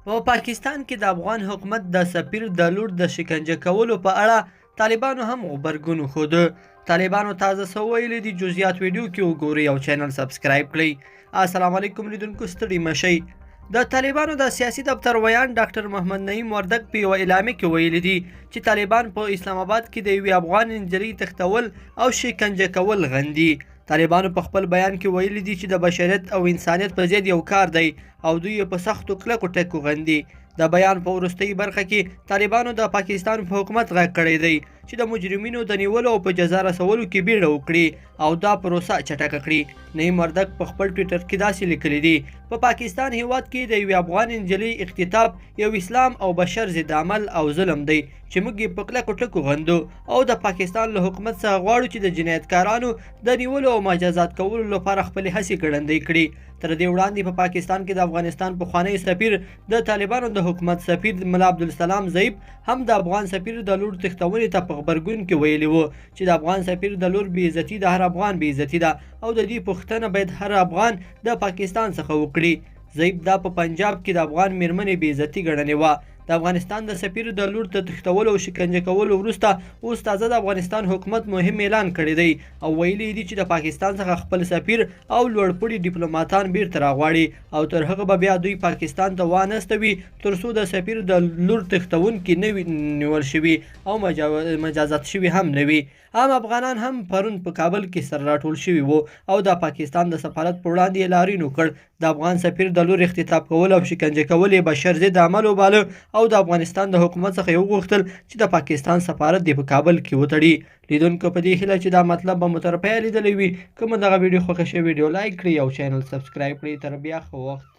په پاکستان کې د افغان حکومت د سفیر د لور د شکنجه کولو په اړه طالبانو هم غبرګون وښود. طالبانو تازه څه ویلي دي؟ جزئیات ویډیو کې وګورئ او چینل سبسکرایب کړئ. السلام علیکم لیدونکو، ستړي مشئ. د طالبانو د سیاسي دفتر ویاند ډاکټر محمد نعیم وردګ په یوه اعلامیه کې ویلي دي چې طالبان په اسلام آباد کې د یوې افغان نجلۍ تښتول او شکنجه کول غندي. طالبانو په خپل بیان کې ویلي دي چې د بشریت او انسانیت په ضد یو کار دی او دوی یې په سختو کلکو ټکو غندي. د بیان په وروستۍ برخه کې طالبانو د پاکستان په حکومت غږ کړی دی چې د مجرمینو د نیولو او په جزا رسولو کې بیړه وکړي او دا پروسه چټکه کړي. نعیم وردګ په خپل ټویټر کې داسې لیکلي دي: په پاکستان هیواد کې د یوې افغان نجلۍ اختطاف یو اسلام او بشر ضد عمل او ظلم دی چې موږ یې په کلکو ټکو غندو او د پاکستان له حکومت څخه غواړو چې د جنایتکارانو د نیولو او مجازات کولو لپاره خپلې هڅې ګړندۍ کړي. تر دې وړاندې په پاکستان کې د افغانستان پخوانی سفیر، د طالبانو د حکومت سفیر ملا عبدالسلام ضعیف هم د افغان سفیر د لور تښتونې ته په غبرګون کې ویلي وو چې د افغان سفیر د لور بې عزتي د هر افغان بې عزتي ده او د دې پوښتنه باید هر افغان د پاکستان څخه وکړي. ضعیف دا په پنجاب کې د افغان میرمنې بې عزتي ګڼلې وه. د افغانستان د سفیر د لور د تښتولو او شکنجه کولو وروسته اوس تازه د افغانستان حکومت مهم اعلان کړی دی او ویلي دي چې د پاکستان څخه خپل سفیر او لوړپوړي ډیپلوماتان بیرته راغواړي او تر هغه به بیا دوی پاکستان ته وانه استوي تر څو د سفیر د لور تښتونکي نه وي نیول شوي او مجازات شوي هم نه وي. عام افغانان هم پرون په کابل کې سره راټول شوي وو او د پاکستان د سفارت په وړاندې یې لاریون وکړ. د افغان سفیر د لور اختطاف کول او شکنجه کول یې بشر ضد عمل وباله او د افغانستان د حکومت څخه یې وغوښتل چې د پاکستان سفارت دې په کابل کې وتړي. لیدونکو، په دې هیله چې دا مطلب به مو تر پایه لیدلی وي. که مو دغه ویډیو خوښه شوه، ویډیو لایک کړئ او چینل سبسکرایب کړئ. تر بیا، ښه وخت.